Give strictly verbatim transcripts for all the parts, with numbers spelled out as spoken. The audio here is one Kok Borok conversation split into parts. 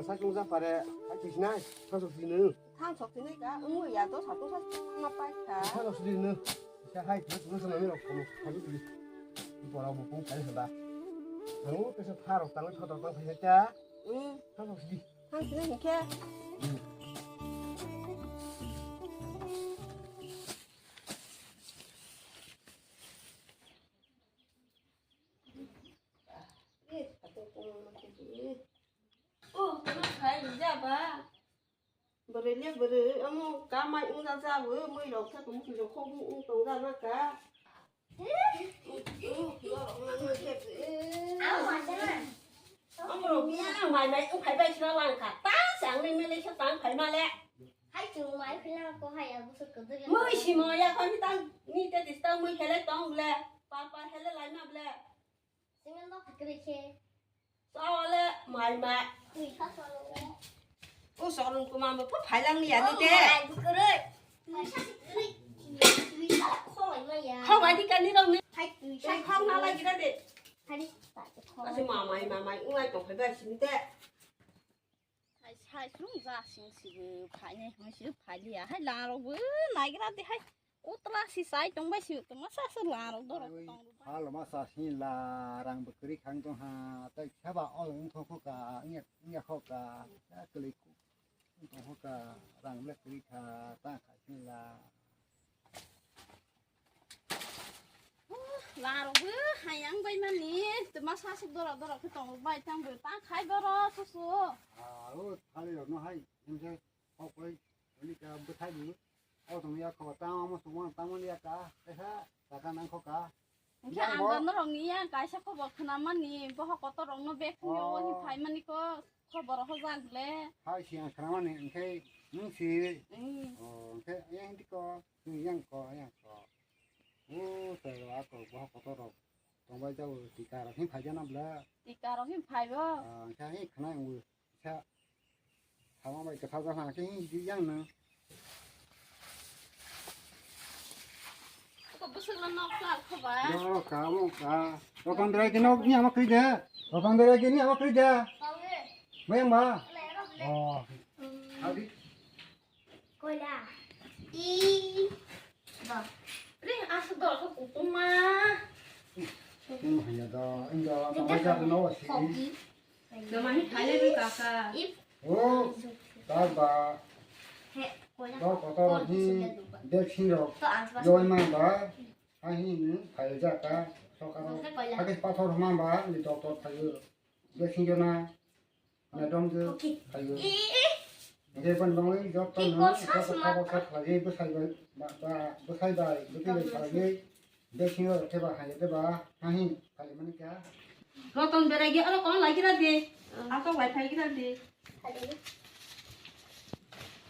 Hai kung ja pare, hai kung sinai, hai kung sinai. Thang sok sinai ka, ung ya to sa to sa ma pai ka. Hai kung sinai no. Sa hai kung sinai no rok kono, hai kung sinai. Bora bu kung kai sa da. Ang kung sa tharo tang tharo tang khai ta. Hmm. Hai kung sinai. Thang sinai ke. Hmm. Oh, tama khai ja ba. Bwrwi le bwrwi, omo kamai wngya ja bo, mui rok khe tong mui rok kho wng tong ja na ka. Omo rok bini ang mai mai wng phai bai sina lang kha. Ta se ang ni mele khe tang phai ma le. Hai chwng mai phina ko hai abo se kwdwk ya. Mui simo ya kho ni tang ni te dis tang mui khele tong ble. Pa pa hele lai ma ble. Singa no phikri khe. Sawale mai mai. Twi kha solo. O sorun kuma mo pha phailang ni ani te. Ai bukuroi. Twi sa sikri. Twi sa kholai ma ya. Khau adi kani rong ni. Hai twi sa. Khau na lagi da de. Hai ta kholai. Asi mamai mamai ungai tong phai ba sini te. Hai sai sung ja sing si phainai hoi si phailiya hai lang rok bo naigra de hai. Utla si sai tong bai si tong ma sa sa lang rok dorok tong rok. Hal ma sa si la rang bo kri khang tong ha tai khaba ol ung thok ka nya nya khok ka kli ku tong ka rang le kri kha ta kha si la. Larok bo hayang bai mani, tma sasuk dorok dorok khe tongo bai tang bo ta khai boro susu. Ah, o thali rok no hai, himse hok bai, ani ka bwthai bo. O tong ya kho ta mo sung tang mani ya ka, kaisa taka nang kho ka. Hingke ang bo norok ni ya kaisa khobor khna mani, bohok kotor rok no bek phung yo, oh, ni phai mani ko khobor ho jak le. Hai si ang khna mani, hingke nung si. Hmm. Oh, hingke yang di ko, nung yang ko, yang ko. O tei rok ako bohok kotor rok tongbai jao tika rok hin phai jana bla. Tika rok hin phai bo. Ah, kha hin khna ang bo sa sama bai kwthar jana khe hin di yang nang. Ko bwswk no nok klar kho ba. Yo ka mo ka. Rokon drai ke nok ni ama kri de. Rokon drai ke ni ama kri de. Kong e. Mayang ba. Le rok le. Oh. Hmm. Abi. Koila. I. Ba. Ri, asa dor ko kukuma. Kung hanya da, inda, Tidak. Mama jadi nawa si. Kopi. Nama ni thale ni kaka. Ip. Oh, tak ba. He, koila. Dor kotor ni dek sing rok. To answer. Joi ma ba. Ahi ni thale jaka. Sokaro. Koila. Hake pathor ma ba, ni doktor thale. Dek sing jona. Madam je, ayo. Ih, ih. Hingke ban bangwi jotto no, jotto khabo kha khlaiwi bwsai bai, ba, ba, bwsai bai, bwtwi bai khlaiwi, bek singyo theba hai theba, hahi, khalimani kha. Roton berai ge, aro kon lai gira de. Ako lai phai gira de.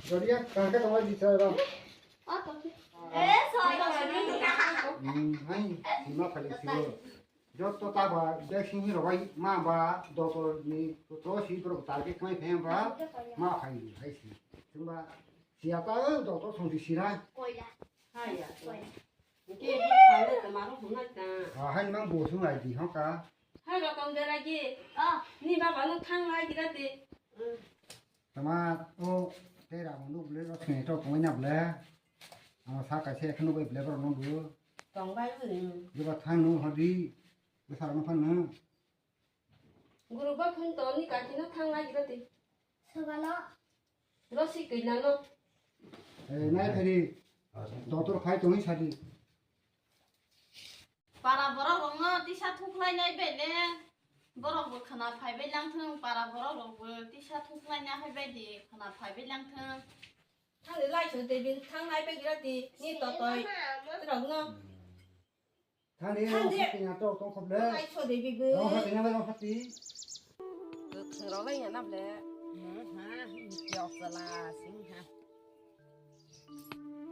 Jodiya kangke tongwai di chai ba. Eh, sorry. Hmm, hai, sima phali sibo. Jotto ta ba, bek sing hi robai ma ba, doktor ni to si borok target mai phe ba, ma phai ni hai si. Chwng ba, siya ta, doktor song si sira. Koila. Hai ya. Koila. Ke ni phale ta maro huna ta. Ah, hai mang bo sung ai di ho ka. Hai rokom de lagi. Ah. Ni baba no thang lai gira de. Tama, o, tei rang nuk ble, o thwngwi tok tongwi na ble. Ang sa kaisa ekhe nukbai ble borok no bu. Tong bai bwrwi. Jeba thang nung hodi, bwsarok no phang nung. Guru ba phung toni kaki no thang lai gira di. Subano. Rosi kwi na no. Eh, nai phari, doctor phai tongwi sadi. Para borok rokno tisa thuklainai bai le borok bo khna phaibai langthwng, para borok rok bo tisa thuklaina hai bai di khna phaibai langthwng. Thangni lai song tei bini thang nai bai gira di ni totoi rokno. Thangni thangni. Rong hati na to tong khop le. Lai so de bi bo. Rong hati na bai rong hati. Kwthwng rok lai ya na ble. Hmm, ha, yok sala sing ha.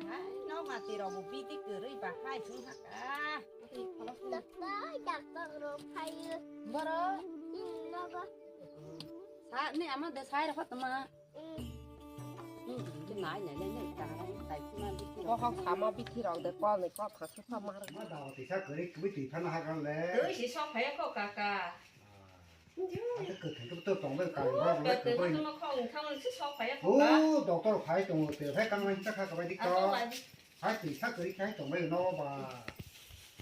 Hai, no mati rok bo bidi kwrwi ba hai sung ha ka. Doctor, doctor rok phaio. Boro? Hmm, nogo. Sa, ni ama de sai rok tama. Hmm. Hmm, ni nai nai nai nai ta rok tai kuma bidi. Bohok sama bidi rok de kol ni kol thang su thang ma rok. Ma da tisa kwrwi kwrwi twi phano ha kan le. Twi si sok phai ko kaka. Ah. Ake kwthwi khe to tongbai, kang borok rok kwthwi khe kwbai. To khong thang si sok phai ya. O, doctor phai tongo, te phai kang lai chakha kwbai dik to. Asok lai di. Hai twi sa kwrwi khai tongbai no ba.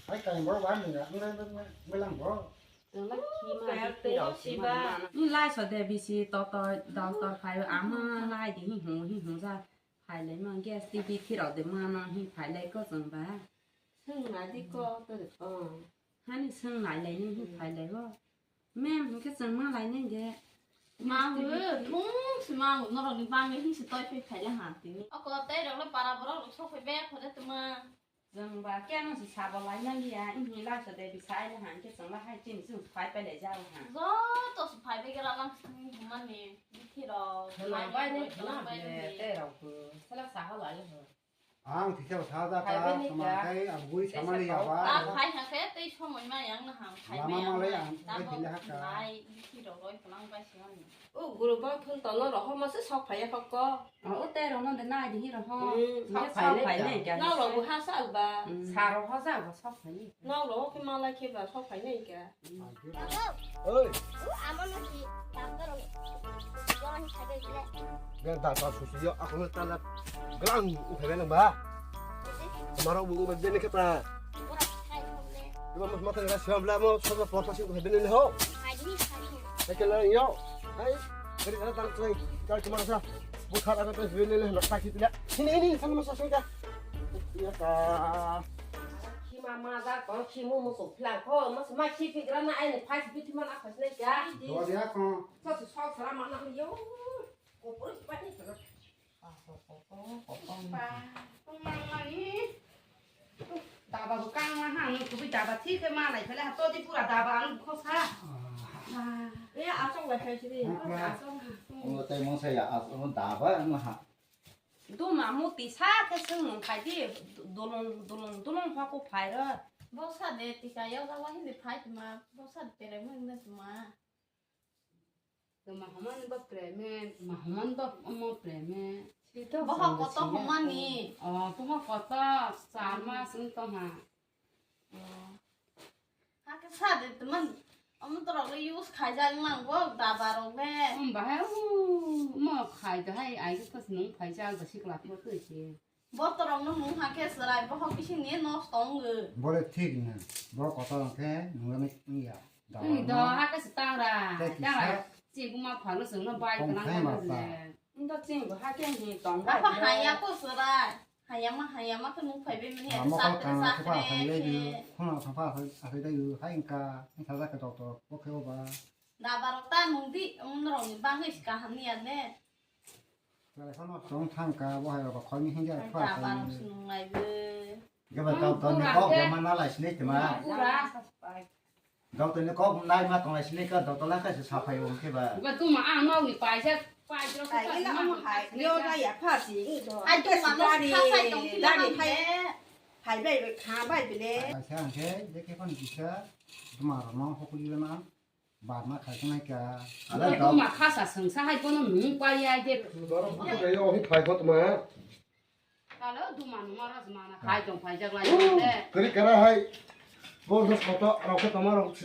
Hai kang borok ba nung ya, nung nung nung lang bo. Tong lai khi ma Kaya di twi rok twi si ba. Ni lai so de bisi to to doctor phai ama lai di hi hu hi hu ja. Phai lai ma gas T B thi rok de ma no hi phai lai ko chang ba. Sung lai di ko to de ko. Hani sung lai lai ni hi phai lai bo. Mem, hwnkhe chwng ma lainai de. Ma hwnwi, thung si ma hwnwi, norokni bangwi hwnwi si toi phai phaila ha tini. O kok tei rok le para borok rok sok phai bek phai le tuma. Chwng ba keno si sabo laina liya, hwnwi laisa de bisa aile ha, hwnkhe chwng la hai chini chwng phai pele jao ha. Joto si phai bek ra lang si hwnmani, bithi rok, Khwlang bai ne khwlang khwlang bai de, ne. Tei rok bo, sala saha lai ho. Ang thiksa bo sajak ka, Phaibai ni samang ka. Khai ang bui Tei samani sa ya kau. Ba. Ta phai ha khe tei somoi ma yang na ham phai Lama ma yang malai na. Ang Tamo phai phai ha ka. Nai bithi rok roi plang bai se ani. O guru ba phun tono roho ma se sok phai ya kok ko. O te rok no de nai di hi roho. Hmm. Sok phai ne ka. Nai ka. Nang rok bu ha sa ba. Hmm. Sa rok ho sa ba sok phai ne. Nang rok khe malai khe ba sok phai ne ka. Oi. Amo no ki doctor ni. Yo ni sabe le. Be doctor susi yo, ako na tala. Glang u phai nang ba. Maro bu u be ne ke pra. Ora sai ho le. Iba mas mata ga siam la mo sa sa por sa si u phai ne ho. Hai ni sai. Ke la yo. Hai. Kari kara tang tang. Kari cuma sa. Bu khara ka phai ne le na ta ki le. Sini ni sa ma sa sa ka. Ya ka. Khi ma ma da ko khi mu mu so phla ko ma ma khi phi gra na ai ne phai phi thi ma na khas ne kya. Do dia ko. Sa su sok sara ma na yo. Ko pur pa ni sara. Pa ko ko ko ko ko. Pa. Ko ma ma ni. Daba bu kang ma ha nu ku bi daba thi ke ma lai phele ha to di pura daba ang kho sa. Ah. Ya asong lai khai sini. Asong. Ngo tai mo sa ya asong daba ma ha. Duma muti sa khe swng nung khai di, dulung, dulung, dulung pha ku phai rw. Bo sa de tika yok jago hindi phai tuma, bo sa de tere mung de tuma. Tuma haman bo preme, ma haman bo omo preme. Boho koto hamani. Oh, boho koto, char mas wng tong ha. Hakhe sa de tman, omo to rok le use khaijak nang bo daba rok le. Hum, bahai, uh, mo khai de hai, ai ke kos nung khaijak, ba sikla ko twi se. Bo to rok no nung hakhe chwrai, bohok bisi ni nosto wngo. Bole thik na, bo kotor hwnkhe nung ya. Ui, do, hakhe se tangra, tangra, chi buma phalo sung no bai tong khnang khai ma le. Ndo ching bo hakhe ni tong bai. Apa haya ko chwrai. Hayama, hayama khe nung phaibai mani, amo sa kok tre, tang sa khe ba tre, asai lai khe. Di, khuna thang pha asai, asai lai di, hai wngkha, wngkha jak khe doctor, bo khe bo ba. Daba rok ta nung di, um, norok ni bangwi se kaham ni ya ne. Chwrai phano tong thang kha, bo hai rok ba khoi ni hinja. Hai phua daba sai rok ni. Se nung lai bo. Gaba doctor ni kok ya ma na lai sini tima. Pura. Doctor ni kok nai ma tong lai sini ka, doctor la ka se sa phai bo khe ba. Ba tu ma ang nog ni paisa, paisa ko. Ai, ila mo hai, yo la ya pha si, i do. Ai, tu ma no sa sai tong ki la hai. Hai bai, kha bai bile. Ai, sa ang khe, je khe phano kisa, tu ma ro no ho ku ila na, ba ma khai ko nai ka. Ala tu ma kha sa sung sa hai ko no nung pa ya je. Doro ko ga yo hi phai ko tu ma. Kalo duma numa ras mana khai tong phai jak lai de. Kari kara hai. Bol dos koto rok khe toma rok.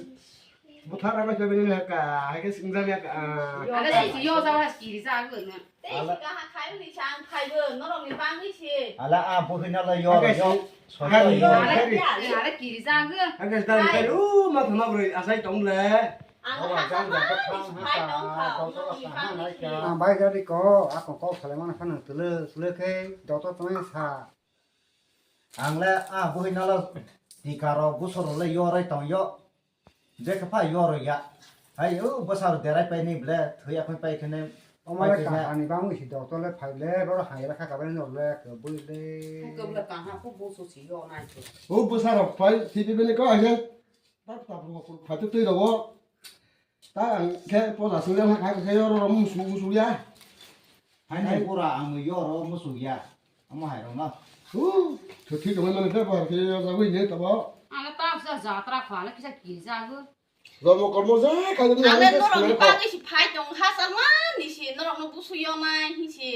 Buthar rok khe bini le ka hai khe singjak ya ka. Ada si yo sa ras kiri sa gu na. Tei si kaha khai ni sang khai gu norok ni bangwi si. Ala a buhina la yo yo. Sori yo. Ada kiri sa gu. Ada sedang kari u ma thama broi asai tong le. Ang hasa ma ni phai tong kha, ang bai gari ko, ako kok salai mana phano tele sule khe, doctor tong sa. Ang le a bui nalo tika ro gusor le yorai tong yo. Je khe pha yoro ya. Hai u bwsa ro derai pai ni ble, thwi akhoi pai khene. Omai kahani bang si doctor le phai le, boro hai rakha ka bai no le, ke bui le. Ko bla kaha ko bo so si yo nai ko. U bwsa ro phai si bini ko aje. Tabuk tabuk phai twi rogo. Ta ang khe pola sung ya, hai khe yoro musu musu ya. Hai ni pura ang yoro musu ya. Amo hai roma. Hu, thwi thwi tongmani khe bar khe ya jagwi ne tabo. Ang ta sa jatra khwla kisa ki jago. Jomo kormo ja kha ni. Ang norok ni bagwi si phai tong ha salmani si norok no busu yo nai hi si.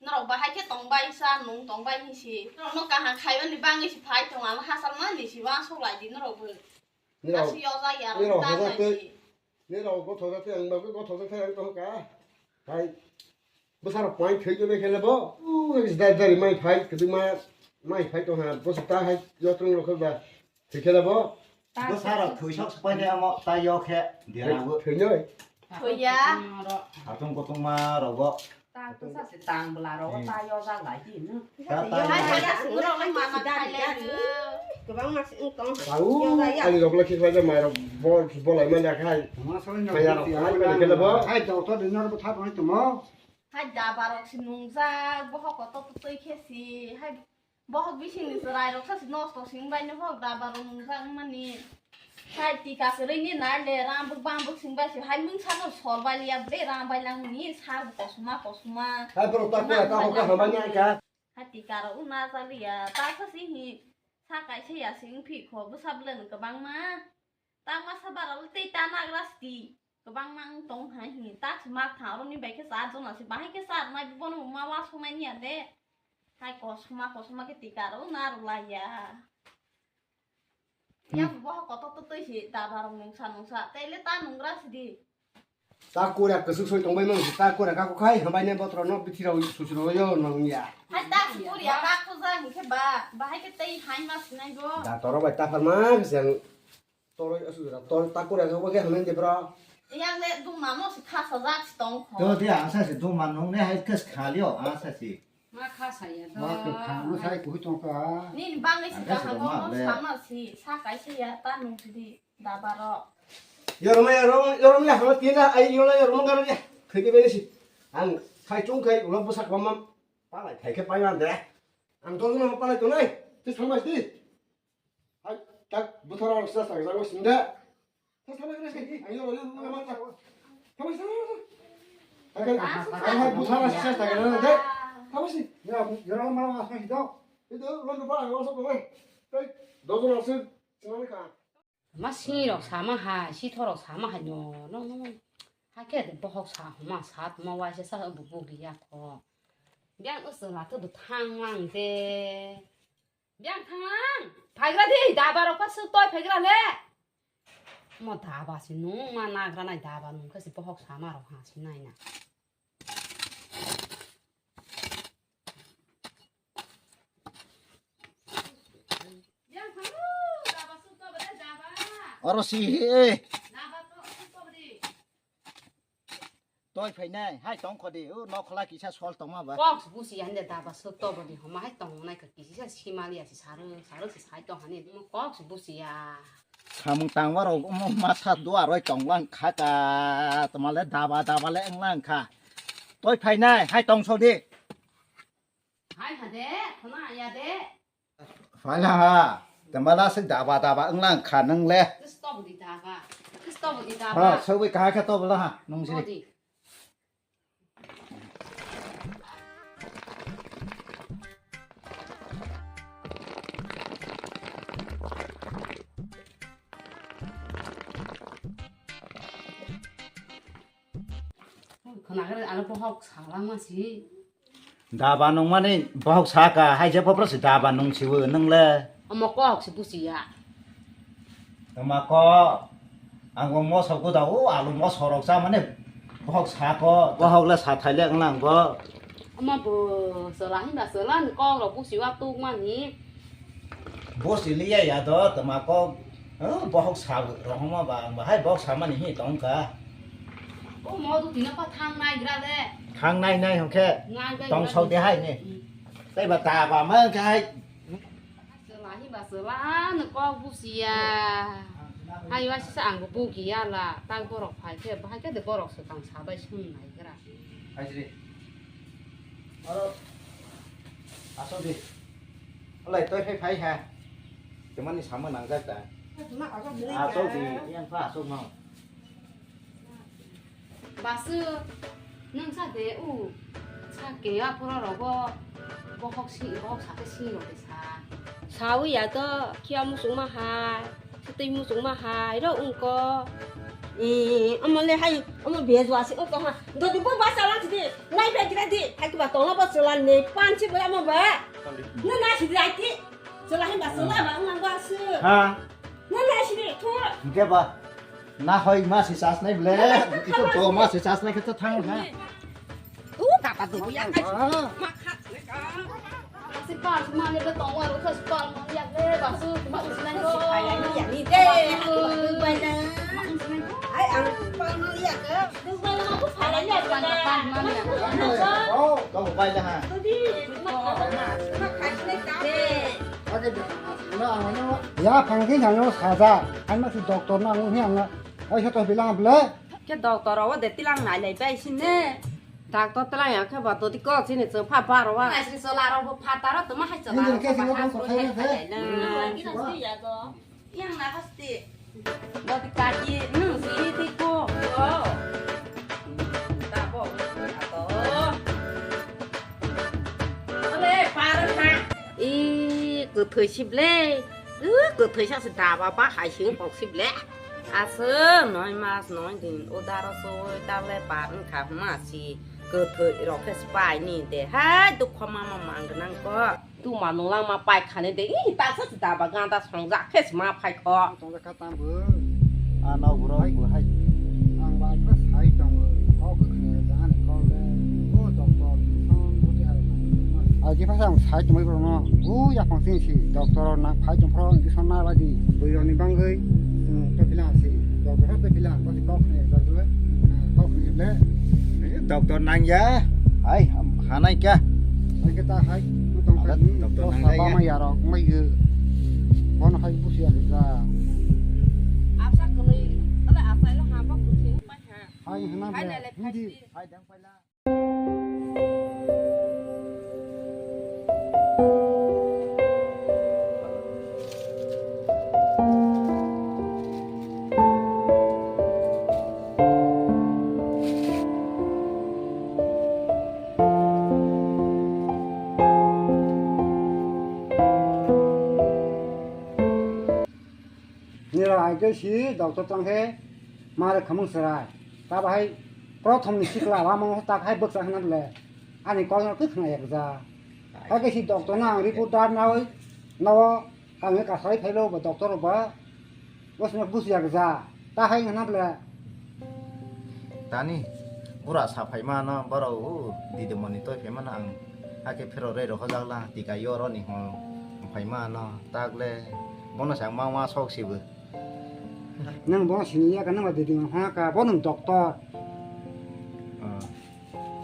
Norok bahai khe tong bai sa nung tong bai hi si. Norok no kaham khaimani bagwi si phai tong ang ha salmani si wa sok lai di norok bo. Nirok, nirok hajak twi, Ni rok gothok jak thai ang bagwi gothok jak thai ang tong kha. Hai bwsarok point thwi khe khe lebo. U dai dai mai phai kwdwma mai phai tong ha bwsa ta hai yotwng rok khe ba thwi khe lebo. Bwsarok thwi sok se painai amo ta yo khe dera bo. Thwi noi. Thwi ya. Atung kutung ma rogo. Ta kwsa se tang bwla rogo ta yo jak lai di no. Ta ta. Hai hai ya sing rok lai ma ma khai le. Kwbangma se wng tong. Tau, ani rok le khe khlai mai rok bol bolai man jak hai. Maya rok khai man khe lebo. Hai doctor dinner bo thap nai tongmo. Hai daba rok se nungjak, bohok kotor twi khe si, hai bohok bising ni chwrai rok sa se nosto sing bai no hok daba rok nungjak mani. Hai tika kwrwi ni nai le rambuk bambuk sing bai se, hai mungsa no sor bai liya ble ram bai lang ni sar bo kosuma kosuma. Hai borok ta kura ta hok ka hambai nai ka. Hai tika rok wngna cha liya, ta sa se hi sa kaisa ya se wng phi kho bwsa bwlwng kwbangma. Tangma sa bara le tei ta nagra sti. Kwbangma wng tong hai hini tak se mak tha oro ni bai khe char jona se bahai khe char nai bono ma wa songnai ni ya de. Hai kosoma kosoma khe tika ro na ro lai ya. Ya bo ha koto to tei se ta barong nungsa nungsa tei le ta nungra sidi. Ta kura kwswk soi tong bai mang ta kura ka ko khai hambai ne botro no bithi ro susi ro yo nang ya. Hai tak se kuri ya ka ko ja hingkhe ba bahai khe tei hai ma sinai bo. Da toro bai ta pharma khe Toroi asuk jora, toroi takuri asuk bo khe hamya de bro. Yang le duma mo se khasa jak se tong kho. To de asa se duma nung ne hai khe khalio asa se. Ma khasa ya to. Ma khe kha mo sai kuhi tong ka. Nini bang le se kaham mo sama si sa kai se ya ta nung si di da baro. Yoroma yoroma yoroma ya hama tina ai yola yoroma garo ya. Khege beni si. Ang khai chung khai ulo busak bamam. Palai khai khe pai man de. Ang to no palai to nai. Ti sama si. Hai, tak buthar ang sa sa sa sinde. Sa sa sa sa. Ang yo yo yo man sa. Sama sa sa. Hai, hai buthar sa sa sa sinde. Sama si. Ya, ya ma ma sa do. Itu lo lo ba lo so ko. Hai, do so sinde. Sinde ka. Ma si rok sama hai, si thorok sama hai no no no. Hakhe bohok sa homa sa ma waisa sa bu bu ya ko. Biang usla to thang lang de. Biang thang lang, phaigra di, daba rok pa suk toi phaigra le. Mo daba si nung ma nagra nai daba nung khe si bohok sama rok ha si nai na. Biang thang lu, daba suk to bade daba. Oro si he. Daba to suk to bade. Toi phainai, hai tong khodi, o nok khwla kisa sol tongma ba. Kok se busi ya, hande daba suk to bodi, homa hai tong nai ka kisa simali ya, si sarung, sarung si sai tong hani, mo kok se busi ya. Samung tangma rok, mo masa dua roi tong lang kha ka, toma le daba, daba le eng lang kha. Toi phainai, hai tong sodi. Hai ha de, khona ya de. Phaila ha, tembala sik daba daba wnglang kha nung le. Kis to budi daba. Kis to budi daba. Ha, sawi kaha khe to bala ha, nung sini. Budi. Khwnakhwrwi aro bohok salangma si. Daba nungmani bohok saka, hai je popro si daba nung siwo nung le. Omo kok si busiya. Tama ko, ang bo moso goda o alu moso rok cha mane bohok sako, bohok le sathai le wnglang bo. Omo bo sola hinba sola ni kok rok busiwa tukmani. Bosi liya ya do, tama kok, oh, bohok sa rohoma ba, ang bahai bohok samani hi tongka. O mo du tina pa thang nai gra de. Thang nai nai hongke. Nai bai tong gra sok de hai ni. Hmm. Tei ba ta ba ma hongke hai. Sela hi ba sela no kok busiya. Hai wa sisa ang bo bugiya la, tak borok phai khe, bahai khe de borok se tang sa bai sung nai gra. Hai sri. Aro. Asok di. Olai toi phai phai ha. Temani sama nangjak ta. Asok di, yang pha asok mau. Basu, nung sa de u. Sa ke ya pura rogo. Bohok si, bohok sa ke si rogo sa. Sawi ya to, kia musung ma hai. Twi muchung ma hai ro wngko. E, omo le hai, omo bejwa se wngko ha. Dodi bo basa lang sidi. Nai be gira di. Hai kiba tongna bo chwla ni pan si bo omo ba. No na sidi ai ti. Chwla hin ba chwla ba wng ba su. Ha. No na sidi thu. Hingke ba. Na hoi ma si chas nai ble. Ito to ma si chas nai khe thang ha. U kata tu ya. Ah. Ma kha. Si pa ma le be tong wa ro sa pa ma ya le ba su ma u nai ro. Ai ang pa ma ya ka. Oh, kau bai dah. Ya, phang khe thang yo saja. Ang ma si doctor na ang ni ang. Ai sa to bilang ble. Khe doctor o de tilang nai lai bai sine. Doctor tilang ya khe ba to ti ko sine so pha ba ro wa. Nai si so la ro pha ta ro to ma hai so la. Ni ke sing ko ko khai na. Yang na pasti. Doti kaki nung si tiko. Wow. Tabo. Ato. Ole, parang ha. I, kwthwi si ble. Uh, kwthwi sa si daba ba hai sing pok si ble. Asa noi mas noi din udaro soi table parang kha ma si kwthwi rok khe spai ni de. Hai, dukho mama mang nang ko. Tuma nunglang ma pai khani de, ih, ta sa si daba ganda songjak khe si ma phai kho. Tongjak kha tang bo. A nok borok bo hai. Ang bai khe sai tongo. Kok khe khne jani kok le. O doctor son bo ti hai. A je phasa ang sai tongoi borok no. O ya phang sing si doctor na phai tong phro injection na bai di. Bui rok ni bangoi. Hmm, to pila si. Doctor to pila ko si kok khne jak le. Kok khne le. Doctor nang ya. Hai, hanai kya? Hai khe ta hai, tong Ada kha ni, doctor to nang saba ya. Ma ya rok, mai ge. Bono hai busi ya ga. Apsa kwlwi, tole apsa ilo ha bok busi, mai ha. Hai hna Hai be, nai le hindi. Phai di. Hai dang paila. Nira ai khe si doctor tong khe ma re khamung serai. Ta bahai prothom ni sikla lama tak hai bwksa hwnna le ani kok no twi khna yak ja. Hai khe si doctor no ang report dar na oi no. Kami kasai phailo ba doctor ba. Bosno busi yak ja. Ta hai hwnna bwle. Tani bura sa phaima no borok o didi moni toi phaima no ang hakhe phero rei rok hojak la tika yo ro ni ho phaima no tak le bono sa ma ma sok si bo. Nang bono sini ya ka nang ba didi ma ha ka bono doctor. Ah.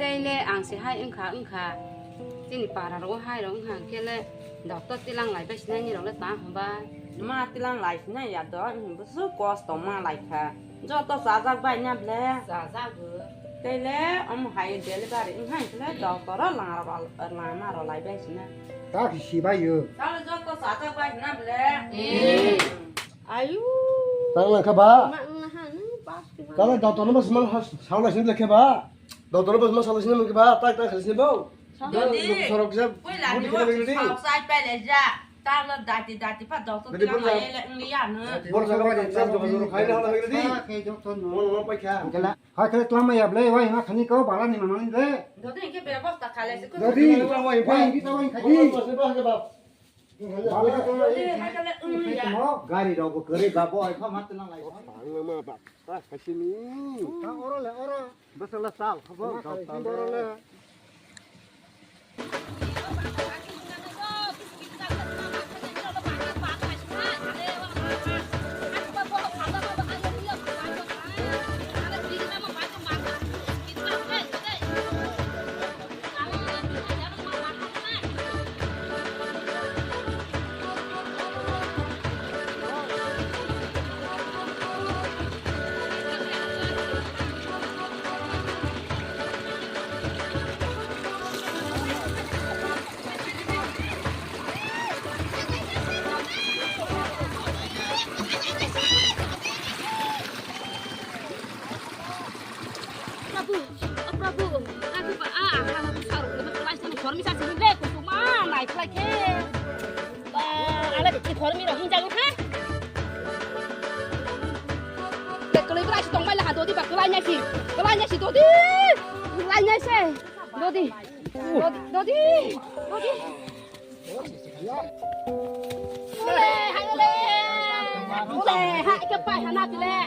Tei le ang se hai wngkha, wngkha. Chini para rogo hai rok wngkha, hwnkhe le doctor tilang lai bai sinai ni rok le tang hwnba. Ma tilang lai sinai ya do, wng busu kosto ma lai kha. Joto chajak bai na ble. Chajak bo. Tei le omo hai delivery wng hai le doctor o lama ro, lama ro lai bai sinai. Ta si bai yo. Ta le joto chajak bai na ble. Hmm. Ayu. Tang lang kha ba? Ma wng na ha, nung pas ki ma. Ta le doctor no bas ma sa, sa lai sin le khe ba? Doctor no bas ma sa lai sin le khe ba? Ta ta khali sin bo. Dodi, sorok jab, puila budi ni khali mo di. Sa sai pele ja. Ta lo dati dati pa doctor. Dati tilang pun lai le ngi ya no. Bor sa ka jab jab jab khai na la di. Mo mo pai kha. Kela. Ha kele tla ma ya ble wai na khani ko bala ni ma ni de. Dodi ke bebosta khale se ko. Dodi. Wai wai wai ki ta wai khai. Bor sa ba ke ba. Gari rok bo kwrwi ba bo ai pha ma twnang lai. Ang ma ba ta kaisini. Ta oro le oro. Bwswk le chal khabo. Ma kali sin oro le. Prabhu, oh Prabhu, aku ba ah ah aku saru ni kelai sini kormi sa sini le kusuma naik lagi. Ba ale kormi roh hinjang ha. Te kelai berai si tong bai lah dodi ba kelai nyai si, kelai nyai si dodi, kelai nyai si dodi, dodi, dodi, dodi. Ule, hai ule. Ule, hai ke pai hana pile.